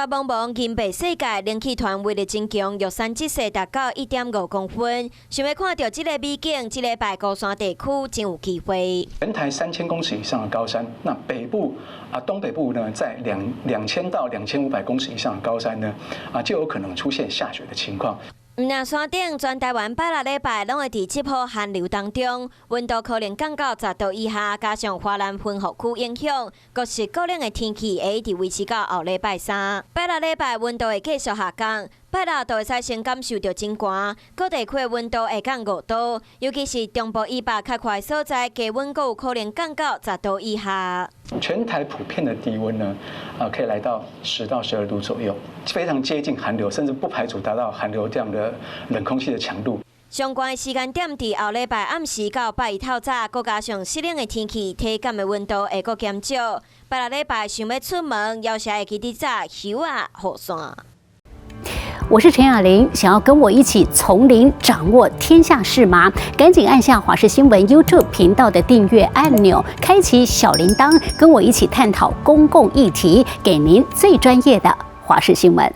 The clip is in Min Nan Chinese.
雪茫茫，銀白世界，冷氣團威力真強，玉山積雪達到1.5公分。想欲看著這个美景，這禮拜高山地區真有機會。全台3000公尺以上的高山，那北部啊東北部呢，在2000到2500公尺以上的高山呢，啊就有可能出現下雪的情況。毋但山頂，全台灣拜六禮拜攏會佇這波寒流當中，溫度可能降到10度以下，加上華南雲雨區影響，各濕各冷的天氣會一直維持到後禮拜三。拜六禮拜溫度會繼續下降，拜六就會使先感受著真寒，各地區的溫度會降5度，尤其是中部以北較闊的所在，低溫閣有可能降到十度以下。全台普遍的低溫呢，啊，可以來到10到12度左右，非常接近寒流，甚至不排除達到寒流這樣的冷空氣的強度。相關的時間點佇後禮拜暗時到拜一透早，閣加上濕冷的天氣，體感的溫度會閣減少。拜六禮拜想欲出門，猶是愛記得紮靴仔、雨傘。我是陳雅玲，想要跟我一起從零掌握天下事嗎？趕緊按下華視新聞 YouTube 頻道的訂閱按鈕，開啟小鈴鐺，跟我一起探討公共議題，給您最專業的華視新聞。